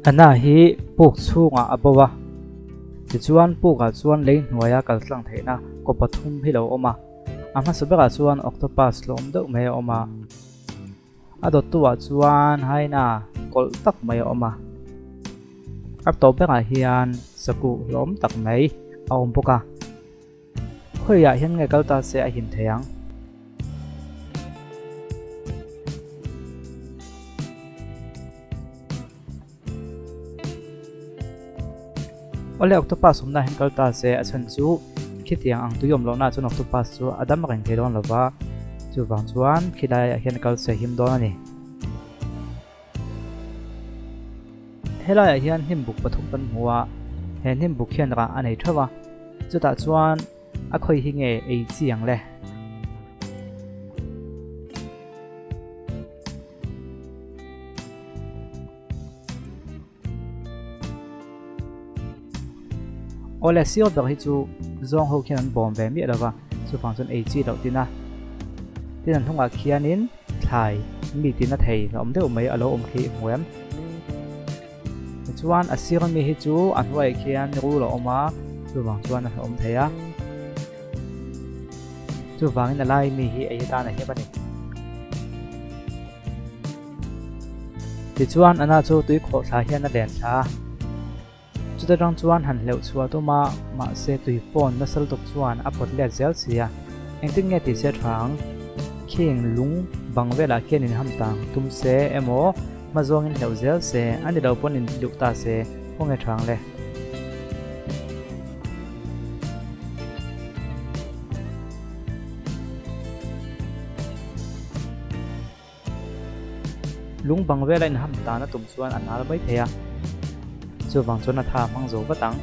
Anna hi puk chhungah a bo a, tichuan pukah chuan lei hnuaia kal tlang theihna kaw pathum hi lo awm a, a hmasa berah chuan octopus hlawm deuh mai a awm a, a dawttuah chuan hyena kawlh tak mai a awm a, a tawp berah hian sakuh hlawm tak mai a awm bawk a. Khawiah hian nge kal ta se a him thei ang? Awle octopus awmna hian kal ta se a chhan chu khitiang ang tui awm lohna chuan octopus chu a dam reng thei dawn lova, chuvang chuan khilaiah hian kal se him dawn a ni. Helaiah hian hnim buk pathum kan hmu a, he hnim buk hian rah a nei theuh a, chutah chuan a khawi hi nge ei chi ang le? Awle sir ber hi chu zawng ho khian an bawm ve miah lova, chuvang chuan ei chi loh tin a. Tin an hnungah khianin thlai mi tina thei la awm deuh mai a lo awm khi i hmu em? Tichuan a sir ami hi chu a hnuaiah khian rul a awm a, chuvang chuan a hlauhawm thei a. Chuvangin a lai mi hi ei atan a him a ni. Tichuan Anna chu tui khawh thla hian a len thla a, chuta tang chuan han hleuh chhuah tum a, mahse tui phone nasa lutuk chuan a pawt let zel si a, engtin nge tih se tha ang? Khing lung bang velah khian in ham tang tum se emaw hma zawngin hleuh zel se, a ni lo pawn in luh ta se, khawnge tha ang le? Lung bang vela inham tan a tum chuan a nal mai thei a, chuvang chuan a tha hmang zo vat ang.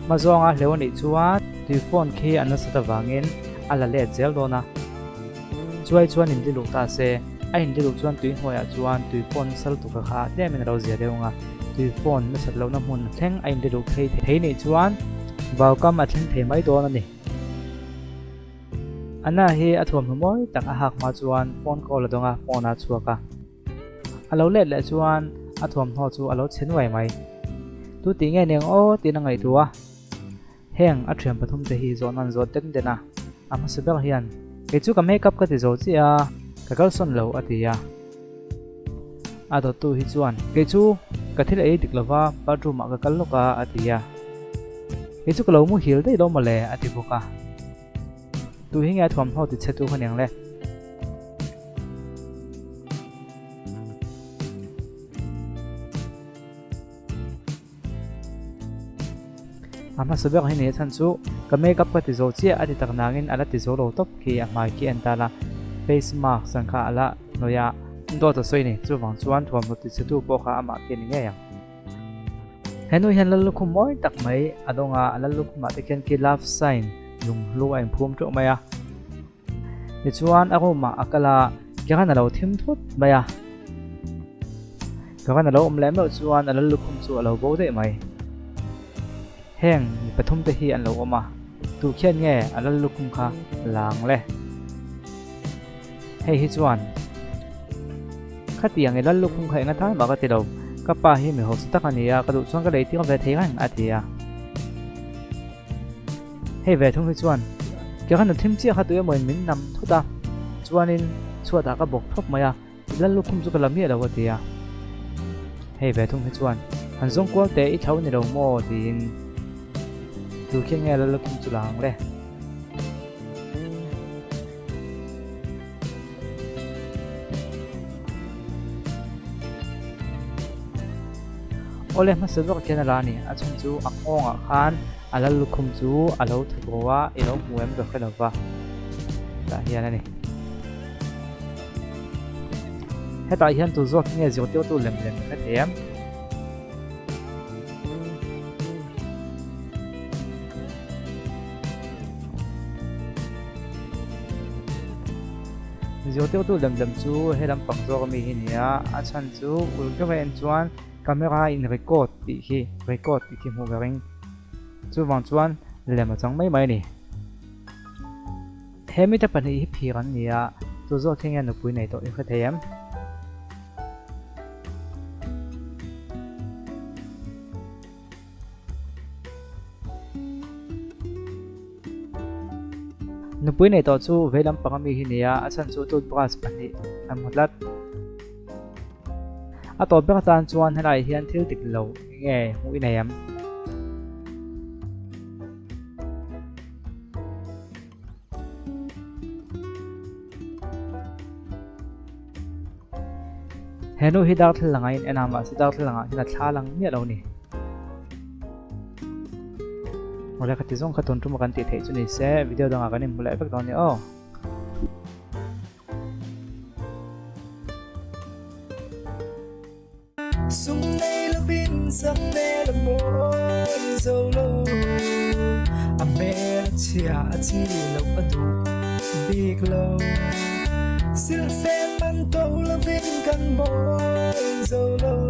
Hma zawnga hleuh a nih chuan tui phone khi a nasat avangin a la let zel dawn a. Chuai chuan in liluh ta se, a in liluh chuan tui hnuaiah chuan tui phone sal tuka kha tlemin a lo zia deuh ang a, tui phone nasat lohna hmun thleng a in liluh phei thei nih chuan vaukam a thleng thei mai dawn a ni. Anna hi a thuamhnaw mawi tak a hak hma chuan phone call a dawng a, phone a chhuak a. A lo let leh chuan a thuamhnaw chu a lo chhe nuai mai. Tu tih nge niang aw tiin a ngaihtuah a. Heng a thian pathum te hi zawhna an zawt den den a, a hmasa ber hian kei chu ka makeup ka ti zo chiah a, ka kalsawn lo a ti a. A dawttu hi chuan kei chu ka thil ei dik lova bathroom ah ka kal lawk a a ti a. Kei chu ka lo muhil daih lo mawle a ti bawk a. Tu hi nge a thuamhnaw ti chhe tu kha niang le? A hmasa ber hi ni a chhan chu ka makeup ka ti zo chiah a ti tak nangin a la ti zo lo tawp khi a hmai khi en tal a, face mask ang kha a la hnawih a, dawt a sawi ni chuvang chuan thuamhnaw ti chhe tu pawh kha amah khi a ni ngei ang. Henu hian Lallukhum mawi tak mai a dawng a, a Lallukhumah te khian khi love sign lunghlu a inphum teuh mai a. Tichuan a room ah a kal a, Kiran a lo thim thut mai a. Kiran a lo awm leh meuh chuan a Lallukhum chu a lo bo daih mai. Heng mi pathum te hi an lo awm a, tu khian nge a Lallukhum kha lang le? Hei hi chuan Khatiang i lal lukhum kha enga tan mah ka ti lo, ka pa hi mi hausa tak a ni a, ka duh chuan ka lei tir ve thei reng a ti a. Hei ve thung hi chuan Ke khan a thim chiah kha tui emaw in min nam thut a, chuanin chhuatah ka bawk thawk mai a, i lal lukhum chu ka la miah lo a ti a. Hei ve thung hi chuan Han zawng kual teh i thlo ni lo maw tiin Tu khian nge lal lukhum chu la ang le? Awle hmasa zawk khian a la a ni. A chhan chu a nghawngah khan a lal lukhum chu a lo thut ro a, i lo hmu em ka hre lo va. Tah hian a ni. Hetah hian tu zawk nge zirtirtu lem lem ka hre thei em? Zirtirtu lem lem chu he lampang zawk ami hi ni a, a chhan chu ul deuh a en chuan camera in record tih khi record tih khi hmuh ka ring. Chuvang chuan lem a chang mai mai a ni. He mite pahnih hi phir an ni a, chu zawk hi nge nupui nei tawh i hre thei em? Nupui nei tawh chu vei lampang ami hi nia, a chhan chu toothbrush pahnih kan hmu tlat. A tawp ber atan chuan helaiah hian thil dik lo eng nge hmuh i nei em? He nu hi darthlalang ah in en a, mahse darthlalang ah hian a thla lang miah lo ni. Awle ka ti zawng kha tun tum a kan tih theih chu ni se, video dangah kan inhmu leh vek dawn ni aw. Sum nei lovin sak hmel a mawi zo lo, a hmel a chhia a chi loh a duh bik lo. Silhfen man to lovin kan mawi zo lo.